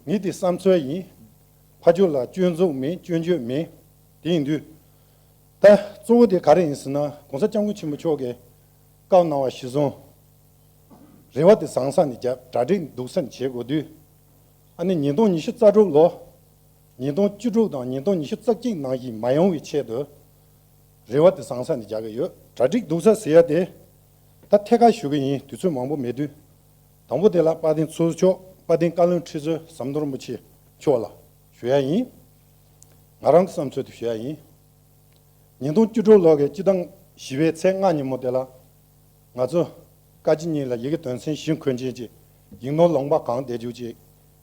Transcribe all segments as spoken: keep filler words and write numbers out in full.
ངའི་དེ་བསམ་ཚུལ་ཡིན། ཕར་ཕྱོགས་ལ་སྐྱོན་འཛུགས་མེད། སྐྱོན་བརྗོད་མེད། དེ་ཡིན་དུས། ད་གཙོ་བོ་དེ་ག་རེ་ཡིན་ཟེར་ན། གོང་ས་སྐྱབས་མགོན་ཆེན་པོ་མཆོག་གིས་བཀའ་གནང་བ་གཞིར་བཟུང་། རེ་བ་དེ་བཟང་ས་ནས་བརྒྱབ། གྲ་སྒྲིག་སྡུག་ས་ནས་བྱེད་དགོས་དུས། ཨ་ནི་ཉིས་སྟོང་ཉི་ཤུ་རྩ་དྲུག་ལོ། ཉིས་སྟོང་བཅུ་དྲུག་དང་ཉིས་སྟོང་ཉི་ཤུ་རྩ་གཅིག་ནང་བཞིན་མ་ཡོང་བའི་ཆེད་དུ། རེ་བ་དེ་བཟང་ས་ནས་རྒྱག་གི་ཡོད། གྲ་སྒྲིག་སྡུག་ས་ཟེར་ཡ་དེ། ད་ཐད་ཀར་ཞུ་གི་ཡིན། དུས་ཚོད་མང་པོ་མེད་དུས། དང་པོ་དེ་ལ་དཔལ་ལྡན་ཚོགས་གཙོ་མཆོག་དཔལ་ལྡན་བཀའ་བློན་ཁྲི་ཟུར་ཟམ་གདོང་རིན་པོ་ཆེ་མཆོག་ལ་ཞུ་ཡ་ཡིན། ང་རང་གི་བསམ་ཚུལ་དེ་ཞུ་ཡ་ཡིན། ཉིས་སྟོང་བཅུ་དྲུག་ལོ་གི་སྤྱི་ཟླ་བཞི་པའི་ཚེས་ལྔ་ཉིན་མོ་དེ་ལ། ང་ཚོ་བཀའ་སྤྱི་གཉིས་ལ་ཡི་གེ་དོན་ཚན་བཞི་འཁོད་མཁན་ཅིག་ཡིག་ནོར་ལུང་པ་གང་བསྡད་རྒྱུ་ཅིག་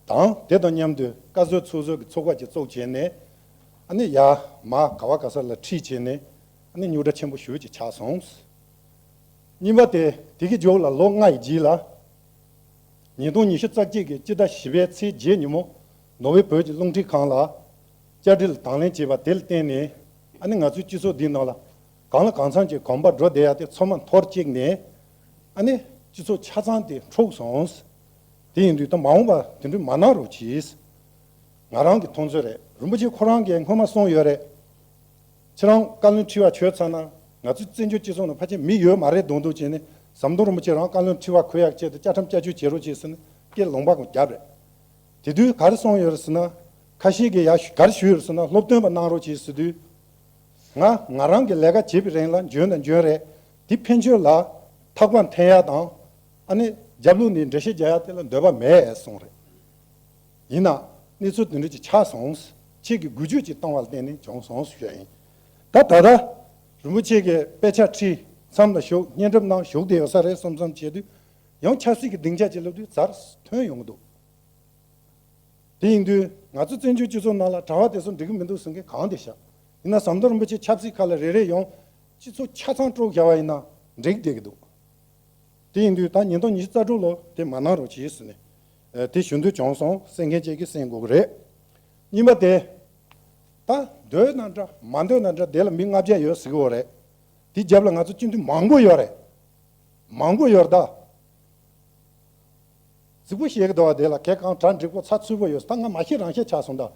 དང་། དེ་དང་མཉམ་དུ་བཀའ་ཟུར་ཚོགས་ཟུར་གྱི་ཚོགས་པ་ཅིག་བཙུགས་བྱས་ནས། ཨ་ནི་ཡར་མར་ག་བ་ག་ས་ལ་ཁྲིད་བྱས་ནས། ཨ་ནི་རྙོག་དྲ་ཆེན་པོ་ཞེ་པོ་ཅིག་ཆགས་སོང་། གཉིས་པ་དེ། དེ་གི་མཇུག་ལ་ལོ་ལྔ་ཡི་རྗེས་ལ། ཉིས་སྟོང་ཉི་ཤུ་རྩ་གཅིག་གི་སྤྱི་ཟླ་བཞི་པའི་ཚེས་བརྒྱད་ཉིན་མོ། ནོར་ཝེ་བོད་ཀྱི་རླུང་འཕྲིན་ཁང་ལ་བཅར་འདྲི་ལ་དང་ལེན་བྱས་པ་དེ་ལ་བརྟེན་ནས། ཨ་ནི་ང་ཚོའི་སྤྱི་ཚོགས་འདིའི་ནང་ལ་གང་ལ་གང་འཚམ་གྱི་གོམ་པ་འགྲོ་བསྡད་ཡ་དེ་ཚང་མ་འཐོར་བཅུག་ནས། ཨ་ནི་སྤྱི་ཚོགས་ཆ་ཚང་དེ་འཁྲུགས་སོང་། དེ་ཡིན་དུས་ད་མ་འོངས་པ་དེ་འདྲ་མ་གནང་རོགས་གྱིས། ང་རང་གི་མཐོང་ཚོད་རེད། རིན་པོ་ཆེ་ཁོ་རང་གིས་སྔོན་མ་གསུངས་ཡོད་རེད། ཁྱེད་རང་བཀའ་བློན་ཁྲི་པ་བྱས་ཚར་ན། ང་ཚོའི་བཙན་བྱོལ་སྤྱི་ཚོགས་ནང་ཕལ་ཆེར་མི་ཡོད་མ་རེད་མདོག་མདོག་བྱས་ནས། ཟམ་གདོང་རིན་པོ་ཆེ་རང་བཀའ་བློན་ཁྲི་པ་འཁོད་ཡག་ཆེད་དུ་བཅའ་ཁྲིམས་བསྐྱར་བཅོས་བྱེད་རོགས་བྱེད་ཟེར་ནས་སྐད་ལུང་པ་ཀུན་བརྒྱབ་རེད། དེ་དུས་ག་རེ་གསུངས་ཡོད་རེད་ཟེར་ན། ཁ་ཤས་ཀྱིས་ཡ་ག་རེ་ཞུས་ཡོད་རེད་ཟེར་ན། སློབ་སྟོན་པ་གནང་རོགས་བྱེད་ཟེར་དུས། ང་ང་རང་གི་ལས་ཀ་བྱེད་པའི་རིང་ལ་འཇོན་དང་འཇོན་རེད། དེ་ཕན་ཆོད་ལ་ཐག་པ་འཐེན་ཡ་དང་། ཨ་ནི་རྒྱབ་ལོགས་ནས་འགྲེལ་བཤད་རྒྱག་ཡ་དེ་ལ་འདོད་པ་མེད་གསུངས་རེད། ཡིན་ན་གནས་ཚུལ་དེ་འདྲ་ཅིག་ཆགས་སོང་། ཁྱེད་ཀྱི་འགུལ་སྐྱོད་ཅིག་བཏང་བ་ལ་བརྟེན་ནས་བྱུང་སོང་ཞུ་ཡ་ཡིན། ད་ད་ལྟ་རིན་པོ་ཆེ་གིས་དཔེ་ཆ་ཁྲིད། མཚམས་ལ་བཞུགས། བརྙན་སྒྲུབ་གནང་། བཞུགས་བསྡད་ཡོད་ས་རེད། བསམ་བསམ་བྱས་དུས། ཡང་ཆབ་སྲིད་ཀྱི་སྡིངས་ཆ་ཅིག་སླེབས་དུས་ཛར་ཐོན་ཡོང་གི་འདུག་དེ་ཡིན་དུས་ང་ཚོ་བཙན་བྱོལ་སྤྱི་ཚོགས་ནང་ལ་གྲྭ་པ་དེ་ཚོ་འགྲིག་གི་མི་འདུག་ཟེར་མཁན་གང་དེ་ཤག་ཡིན་ན་ཟམ་གདོང་རིན་པོ་ཆེ་ཆབ་སྲིད་ཁ་ལ་རེ་རེ་ཡོང་། སྤྱི་ཚོགས་ཆ་ཚང་དཀྲུགས་བཞག་པ་ཡིན་ན་འགྲིག་བསྡད་ཀྱི་འདུག་དེ་ཡིན་དུས་ད་ཉིས་སྟོང་ཉི་ཤུ་རྩ་དྲུག་ལོ་དེ་མ་གནང་རོགས་གྱིས་ཟེར་ནས། ཨ། དེ་ཞུ་འདོད་བྱུང་སོང་། གསན་མཁན་ཅིག་གིས་གསན་དགོས་ཀྱི་རེད། གཉིས་པ་དེ། ད་འདོད་ན་འདྲ་མ་འདོད་ན་འདྲ་དེ་ལ་མི་ལྔ་བརྒྱ་ཡོད་ཟེར་གྱི་ཡོད་རེད། དེ་རྒྱབ་ལ་ང་ཚོ་སྤྱི་འཐུས་མང་པོ་ཡོད་རེད། མང་པོ་ཡོད་རེད་ད། རྫིག་པོ་བཤད་ཀྱི་འདུག་བ། དེ་ལ་གལ་གང་གྲ་འགྲིག་པོ་ཚགས་ཚུད་པོ་ཡོད་ད། ང་མ་བཤད་རང་བཤད་ཆགས་སོང་ད།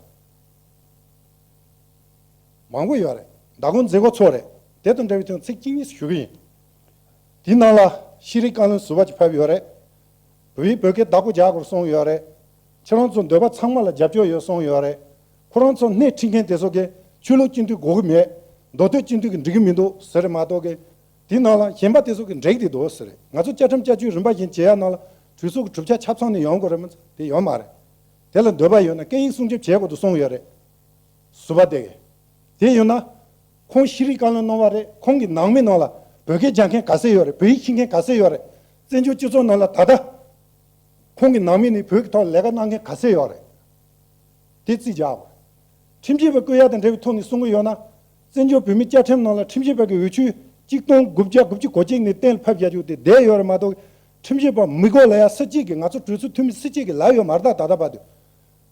མང་པོ་ཡོད་རེད། མདང་དགོང་མཛད་སྒོ་ཚོགས་རེད། དེ་དང་འབྲེལ་བའི་ཐོག་ཚིག་གཅིག་གཉིས་ཞུ་གི་ཡིན། དེའི་ནང་ལ་ཤེས་རིག་བཀའ་བློན་ཟུར་པ་ཅིག་ཕེབས་ཡོད་རེད། བོད་ཡིག་བོད་སྐད་བདག་པོ་རྒྱག་དགོས་གསུངས་ཡོད་རེད། ཁྱེད་རང་ཚོ་འདོད་པ་ཚང་མ་ལ་རྒྱབ་སྐྱོར་ཡོད་གསུངས་ཡོད་རེད། ཁོ་རང་ཚོ་སྣེ་ཁྲིད་མཁན་དེ་ཚོ་གིས་ཆོས་ལུགས་སྤྱི་འཐུས་དགོས་ཀྱི་མེད། མདོ་སྟོད་སྤྱི་འཐུས་ཀྱིས་འགྲིག་གི་མི་འདུག་ཟེར་རེད་མ་གཏོགས་ཀྱི། དེའི་ནང་ལ་གཞན་པ་དེ་ཚོ་གིས་འགྲིག་བསྡད་འདུག་ཟེར་རེད། ང་ཚོ་བཅའ་ཁྲིམས་བསྐྱར་བཅོས་རིམ་པ་བཞིན་བྱེད་ཡ་ནང་ལ་གྲོས་ཚོགས་ཀྱི་གྲུབ་ཆ་ཆ་ཚང་ནས་ཡོང་དགོས་རེད་མ་གཏོགས་དེ་ཡོད་མ་རེད། དེ་ལ་འདོད་པ་ཡོད་ན་སྐད་ཡིག་སྲུང་སྐྱོབ་བྱེད་དགོས་འདུག་གསུངས་ཡོད་རེད། ཟུར་པ་དེ་གིས། དེ་ཡོད་ན། ཁོང་ཤེས་རིག་བཀའ་བློན་གནང་བ་རེད། ཁོང་གི་ནང་མི་ནང་ལ་བོད་སྐད་སྦྱང་མཁན་ག་ཚད་ཡོད་རེད། བོད་ཡིག་ཤེས་མཁན་ག་ཚད་ཡོད་རེད། བཙན་བྱོལ་སྤྱི་ཚོགས་ནང་ལ་ད་ལྟ་ཁོང་གི་ནང་མི་ནས་བོད་ཀྱི་ཐོག་ལས་ཀ་གནང་མཁན་ག་ཚད་ཡོད་རེད། དེ་རྩིས་རྒྱག་དགོས། ཁྲིམས་ཞིབ་པ་བསྐོ་ཡ་དང་འབྲེལ་བའི་ཐོག་ནས་གསུང་གི་ཡོད་ན། བཙན་བྱོལ་བོད་མིའི་བཅའ་ཁྲིམས་ནང་ལ་ཁྲིམས་ཞིབ་པ་གི་འོས་ཆོས་གཅིག་སྟོང་དགུ་བརྒྱ་དགུ་བཅུ་གོ་གཅིག་ནས་གཏན་ལ་ཕབ་བཞག་རྒྱུ་དེ་བསྡད་ཡོད་རེད་མ་གཏོགས། ཁྲིམས་ཞིབ་པ་མི་དགོས་ལབ་ཡ་སུ་གཅིག་གིས། ང་ཚོ་གྲོས་ཚོགས་འཐུས་མི་སུ་གཅིག་གིས་ལབ་ཡོད་མ་རེད་ད། ད་ལྟ་བར་དུ།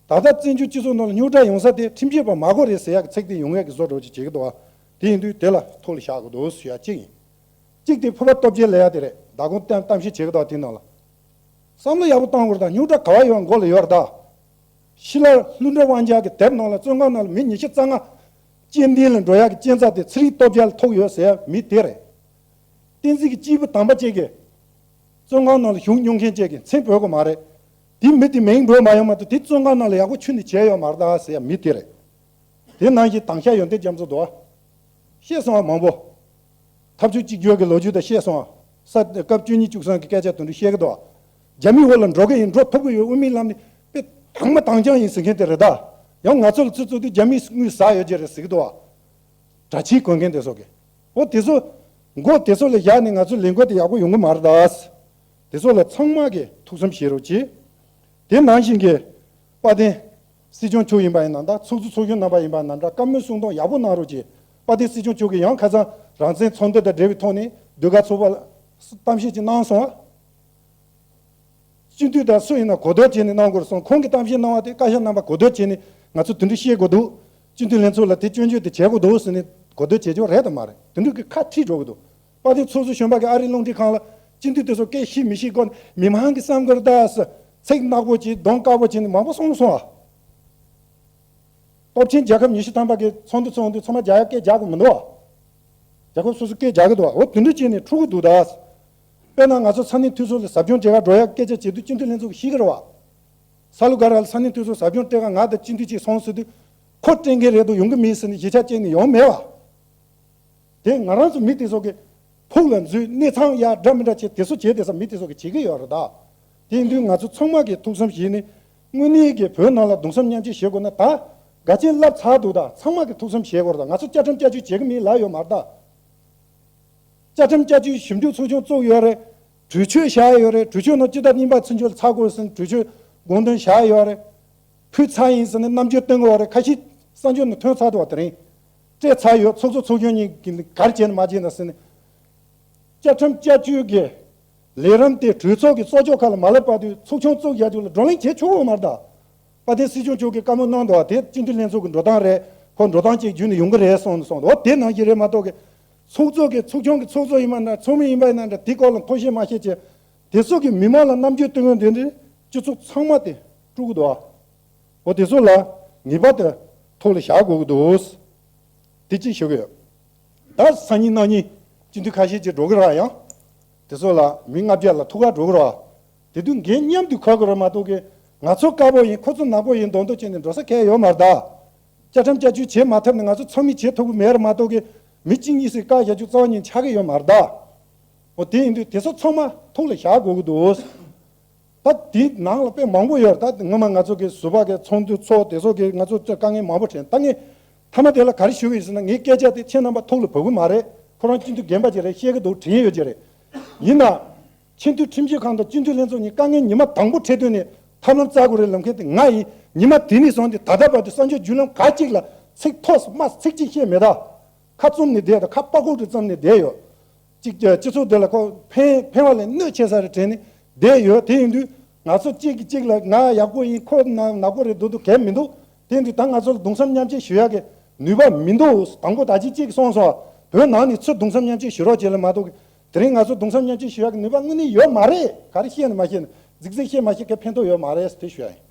ད་ལྟ་བཙན་བྱོལ་སྤྱི་ཚོགས་ནང་ལ་རྙོག་དྲ་ཡོང་ས་དེ་ཁྲིམས་ཞིབ་པ་མ་དགོས་རེད་ཟེར་ཡག་གི་ཚིག་དེ་ཡོང་ཡག་གི་བཟོ་འདྲ་ཅིག་བྱེད་ཀྱི་འདུག་བ། དེ་ཡིན་དུས་དེ་ལ་ཐུགས་ལ་བཞག་དགོས་འདུག་ཞུ་ཡ་གཅིག་ཡིན། གཅིག་དེ་ཕུར་པ་སྟོབས་རྒྱལ་ལབ་ཡ་དེ་རེད། མདང་དགོང་གཏམ་གཏམ་བཤད་བྱེད་ཀྱི་འདུག་བ། དེ་ནང་ལ་བསམ་བློ་ཡག་པོ་བཏང་དགོས་རེད་ད། རྙོག་དྲ་ག་བ་ཡོད་མགོ་ལ་ཡོད་རེད་ད། ཤི་ལ་ལྷུན་གྲུབ་དབང་རྒྱལ་གྱི་དེབ་ནང་ལ་བཙོན་ཁང་ནང་ལ་མི་ཉི་ཤུ་རྩ་ལྔ་སྐྱེ་ལྡན་ལ་འགྲོ་ཡག་གི་རྐྱེན་རྩ་དེ་ཚེ་རིང་སྟོབས་རྒྱལ་ལ་ཐུག་ཡོད་ཟེར་ཡ་མི་དེ་རེད། བསྟན་འཛིན་གྱི་སྐྱེས་བུ་དམ་པ་ཅིག་གིས། བཙོན་ཁང་ནང་ལ་བཞུགས་མྱོང་མཁན་ཅིག་གིས། མཚན་འབོད་དགོས་མ་རེད། དེ་མི་དེ་མིང་འབོད་མ་ཡོང་མ་གཏོགས་དེ་བཙོན་ཁང་ནང་ལ་ཡག་པོ་ཁྱོན་ནས་བྱས་ཡོད་མ་རེད་ད་ཟེར་ཡ་མི་དེ་རེད། དེ་ནང་བཞིན་དྭངས་ཤ་ཡོན་ཏན་རྒྱ་མཚོ་འདུག་བ། བཤད་སོང་བ་མང་པོ། འཐབ་ཕྱོགས་གཅིག་གྱུར་གྱི་ལོ་རྒྱུས་དང་བཤད་སོང་བ། ས་སྐབས་བཅུ་གཉིས་བཅུ་གསུམ་གྱི་སྐད་ཆ་དེ་འདྲ་བཤད་ཀྱི་འདུག་བ། རྒྱ་མིའི་འོག་ལ་འགྲོ་གི་ཡིན། འགྲོ་ཐུབ་ཀྱི་ཡོད། དབུ་མའི་ལམ་ནས་དཔེ་དྭངས་མ་དྭངས་རྐྱང་ཡིན་ཟེར་མཁན་དེ་རེད་ད། ཡང་ང་ཚོ་ལ་ཚུར་ཚུར་དུས་རྒྱ་མིས་དངུལ་ཟ་ཡོད་ཀྱི་རེད་ཟེར་གྱི་འདུག་བ། གྲྭ་ཆས་གོན་མཁན་དེ་ཚོ་གིས། འོ་དེ་ཚོ། མགོ་དེ་ཚོ་ལ་བཞག་ནས་ང་ཚོ་ལས་འགུལ་དེ་ཡག་པོ་ཡོང་གི་མ་རེད་ད། དེ་ཚོ་ལ་ཚང་མ་གིས་ཐུགས་བསམ་བཞེས་རོགས་གྱིས། དེ་ནང་བཞིན་གྱི་དཔལ་ལྡན་སྲིད་སྐྱོང་མཆོག་ཡིན་པ་ཡིན་ན་འདྲ། ཚོགས་གཙོ་ཚོགས་གཞོན་རྣམ་པ་ཡིན་པ་ཡིན་ན་འདྲ། བཀའ་མོལ་གསུང་སྟངས་ཡག་པོ་གནང་རོགས་གྱིས། དཔལ་ལྡན་སྲིད་སྐྱོང་མཆོག་གིས་ཡང་ཁ་སང་རང་བཙན་ཚོགས་འདུ་དང་འབྲེལ་བའི་ཐོག་ནས་ཟློས་གར་ཚོགས་པ་ལ་གཏམ་བཤད་ཅིག་གནང་སོང་ཨ། སྤྱི་འཐུས་དང་སུ་ཡིན་ན་གོ་བསྡུར་བྱས་ནས་གནང་དགོས་སོང་། ཁོང་གིས་གཏམ་བཤད་གནང་བ་དེ་བཀའ་ཤག་རྣམ་པ་གོ་བསྡུར་བྱས་ནས་ང་ཚོ་དེ་འདྲ་བཤད་དགོས་འདུག་སྤྱི་འཐུས་ལྷན་ཚོགས་ལ་དེ་སྐྱོན་བརྗོད་དེ་བྱེད་དགོས་འདུག་ཟེར་ནས་གོ་བསྡུར་བྱེད་ཆོག་རེད་དམ་མ་རེད། དེ་འདྲ་གི་ཁ་ཁྲིད་འགྲོ་གི་འདུག་དཔལ་ལྡན་ཚོགས་གཙོ་གཞོན་པ་གིས་ཨ་རིའི་རླུང་འཕྲིན་ཁང་ལ་སྤྱི་འཐུས་དེ་ཚོ་སྐད་ཤེས་མི་ཤེས་སྐོར་མི་མང་གིས་བསམ་གི་རེད་ད་ཟེར། ཚིག་ནག་པོ་བྱས་གདོང་དཀར་པོ་བྱས་ནས་མང་པོ་གསུངས་སོང་ཨ། སྟོབས་ཆེན་རྒྱལ་ཁབ་ཉི་ཤུ་ཐམ་པ་གི་ཚོགས་འདུ་ཚོགས་དུས་ཚང་མ་རྒྱ་ཡག་སྐད་རྒྱག་གི་མི་འདུག་ཨ། རྒྱལ་ཁབ་སོ་སོ་སྐད་རྒྱག་གི་འདུག་ཨ། འོ་དེ་འདྲ་བྱས་ནས་འཁྲུག་གི་འདུག་ད། དཔེར་ན་ང་ཚོ་ས་གནས་འཐུས་ཚོགས་ལ་ཟབ་སྦྱོང་སྤྲད་ག་འགྲོ་ཡག་སྐད་ཆ་བྱེད་དུས་སྤྱི་འཐུས་ལྷན་ཚོགས་ཤེས་ཀྱི་རེད་བ། ས་ལུ་ག་ར་ལ་ས་གནས་འཐུས་ཚོགས་ཟབ་སྦྱོང་སྤྲད་ག་ང་དང་སྤྱི་འཐུས་གཅིག་སོང་ཟེར་དུས་ཁོ་སྤྲད་མཁན་རེད་འདུག་ཡོང་གི་མེད་ཟེར་ནས་གཞིས་ཆགས་བཅད་ནས་ཡོང་མེད་བ། དེ་ང་རང་ཚོ་མི་དེ་ཚོ་གི་ཕུགས་ལ་འཛུལ་གནས་ཚང་ཡག་འདྲ་མི་འདྲ་བྱེད་དེ་ཚོ་བྱེད་དེ་ས་མི་དེ་ཚོ་གི་བྱེད་ཀྱི་ཡོད་རེད་ད། དེ་ཡིན་དུས་ང་ཚོ་ཚང་མ་གི་ཐུགས་བསམ་བཞེས་ནས་དངོས་གནས་ཀྱི་བོད་ནང་ལ་གདུང་སེམས་མཉམ་སྐྱེད་བྱེད་དགོས་ན་ད་ག་ཅན་བསླབ་ཚར་འདུག་ད་ཚང་མ་གི་ཐུགས་བསམ་བཞེས་དགོས་རེད་ད། ང་ཚོ་བཅའ་ཁྲིམས་བསྐྱར་བཅོས་བྱེད་ཀྱི་མེད་ལབ་ཡོད་མ་རེད་ད། བཅའ་ཁྲིམས་བསྐྱར་བཅོས་ཞིབ་འཇུག་ཚོགས་ཆུང་བཙུགས་ཡོད་རེད། གྲོས་ཆོད་བཞག་ཡོད་རེད། གྲོས་ཆོད་ནང་སྤྱི་ཟླ་གཉིས་པ་ཚུན་ཆད་ལ་ཚར་དགོས་ཟེར་ནས་གྲོས་ཆོད་དགོངས་དོན་བཞག་ཡོད་རེད། ཕུལ་ཚར་ཡིན་ཟེར་ནས་རྣམ་འགྱུར་སྟོན་གྱི་ཡོད་རེད། ཁ་ཤས་གསར་འགྱུར་ནང་ཐོན་ཚར་འདུག་བ། དེ་རིང་སྤྲད་ཚར་ཡོད། ཚོགས་གཙོ་ཚོགས་གཞོན་གཉིས་ཀྱིས་ག་རེ་བྱས་ནས་མ་བྱས་ན་ཟེར་ནས། བཅའ་ཁྲིམས་བསྐྱར་བཅོས་ཀྱི་ལས་རིམ་དེ་གྲོས་ཚོགས་ཀྱི་གཙོ་སྐྱོང་ཁག་ལ་མ་སླེབས་བར་དུ་ཚོགས་ཆུང་བཙུགས་ཡག་ཅིག་ལ་བགྲོ་གླེང་བྱེད་ཆོག་གི་མ་རེད་ད། དཔལ་ལྡན་སྲིད་སྐྱོང་མཆོག་གིས་བཀའ་མོལ་གནང་འདུག་བ། དེ་སྤྱི་འཐུས་ལྷན་ཚོགས་ཀྱི་འགྲོ་སྟངས་རེད། ཁོ་འགྲོ་སྟངས་གཅིག་བརྒྱུད་ནས་ཡོང་གི་རེད་གསུངས་ནས་སོང་འདུག་བ། དེ་ནང་བཞིན་རེད་མ་གཏོགས་གི་ཚོགས་གཙོ་གི་ཚོགས་ཆུང་གི་ཚོགས་གཙོ་ཡིན་པ་འདྲ་ཚོགས་མི་ཡིན་པ་ཡིན་ན་འདྲ་དེ་སྐོར་ལ་མཐོང་ཤེས་མ་ཤེས་བྱས། དེ་ཚོ་གི་མི་མང་ལ་རྣམ་འགྱུར་སྟོན་ཡོང་དེ་འདྲའི་སྤྱི་ཚོགས་ཚང་མ་དེ་དཀྲུག་གི་འདུག་བ། འོ་དེ་ཚོ་ལ་ངེས་པར་དུ་ཐུགས་ལ་བཞག་དགོས་ཀྱི་འདུག་དེ་གཅིག་ཞུ་གི་ཡོད། ད་སང་ཉིན་གནངས་ཉིན་སྤྱི་འཐུས་ཁ་ཤས་ཅིག་འགྲོ་གི་རེད་ཡང་། དེ་ཚོ་ལ་མི་ལྔ་བརྒྱ་ལ་ཐུག་ག་འགྲོ་གི་རེད། དེ་དུས་འགན་མཉམ་དུ་འཁུར་དགོས་རེད་མ་གཏོགས་གི། ང་ཚོ་དཀར་པོ་ཡིན་ཁོ་ཚོ་ནག་པོ་ཡིན་མདོག་མདོག་བྱས་ནས་འགྲོ་ས་གང་ཡང་ཡོད་མ་རེད་ད། བཅའ་ཁྲིམས་བསྐྱར་བཅོས་བྱེད་མ་ཐུབ་ན་ང་ཚོ་ཚོགས་མི་བྱེད་ཐུབ་ཀྱི་མེད་རེད་མ་གཏོགས་གི། མི་གཅིག་གཉིས་སུ་བཀག་བཞག་རྒྱུ་རྩ་བ་ཉིད་ཆགས་ཀྱི་ཡོད་མ་རེད་ད། འོ་དེ་ཡིན་དུས་དེ་ཚོ་ཚང་མ་ཐུགས་ལ་བཞག་དགོས་ཀྱི་འདུག་ད་དེའི་ནང་ལ་དཔེ་མང་པོ་ཡོད་རེད། ད་སྔོན་མ་ང་ཚོ་གི་ཟུར་པ་གི་ཚོགས་འདུ་ཚོགས་དེ་ཚོ་གི་ང་ཚོ་དཀའ་ངལ་མང་པོ་འཕྲད། ད་ངས་མཐའ་མ་དེ་ལ་ག་རེ་ཞུ་གི་ཡིན་ཟེར་ན། ངའི་སྐད་ཆ་དེ་ཁྱེད་རྣམ་པ་ཐུགས་ལ་བབས་ཀྱི་མ་རེད། ཁོ་རང་སྤྱི་འཐུས་རྒན་པ་ཅིག་རེད། ཤེས་ཀྱི་འདུག་དྲན་ཡོད་ཀྱི་རེད། ཡིན་ན། ཆེས་མཐོའི་ཁྲིམས་ཞིབ་ཁང་དང་སྤྱི་འཐུས་ལྷན་ཚོགས་གཉིས་དཀའ་ངལ་ཉི་མ་དང་པོ་འཕྲད་དུས་ནས་ཐབས་ལམ་བཙལ་དགོས་རེད་ལབ་མཁན་དེ་ང་ཡིན། ཉི་མ་དེ་ནས་བཟུང་སྟེ་ད་ལྟ་བར་དུ་གསར་འགྱུར་བརྒྱུད་ལམ་ག་གཅིག་ལ་ཚིག་ཐོགས་སུ་མ་ཚིག་གཅིག་བཤད་མེད་ད། ཁ་བཙུམ་ནས་བསྡད་དང་ཁ་པགས་ཀོ་དེ་བཙུམ་ནས་བསྡད་ཡོད། གཅིག་སྤྱི་ཚོགས་དེ་ལ་ཁོ་ཕན་ཕན་པ་ལས་གནོད་ཆེ་ས་རེད་དྲན་ནས་བསྡད་ཡོད། དེ་ཡིན་དུས་ང་ཚོ་གཅིག་གིས་གཅིག་ལ་ང་ཡག་པོ་ཡིན་ཁོ་ན་ནག་པོ་རེད་འདུག་འདུག་གལ་མི་འདུག་དེ་ཡིན་དུས་ད་ང་ཚོ་ལ་གདུང་སེམས་མཉམ་སྐྱེད་ཞུ་ཡག་གི་ནུས་པ་མི་འདུག་དང་པོ་ད་ཅི་གཅིག་གིས་གསུངས་སོང་། བོད་ནང་ནས་ཚུར་གདུང་སེམས་མཉམ་སྐྱེད་ཞུ་རོགས་བྱེད་ལ་མ་གཏོགས་དེ་རིང་ང་ཚོ་གདུང་སེམས་མཉམ་སྐྱེད་ཞུ་ཡག་གི་ནུས་པ་དངོས་གནས་ཡོད་མ་རེད། ག་རེ་བཤད་ན་མ་བཤད་ན་རྫིག་རྫིག་བཤད་མ་བཤད་གི་ཕན་ཐོགས་ཡོད་མ་རེད་དེ་ཞུ་ཡག་ཡིན།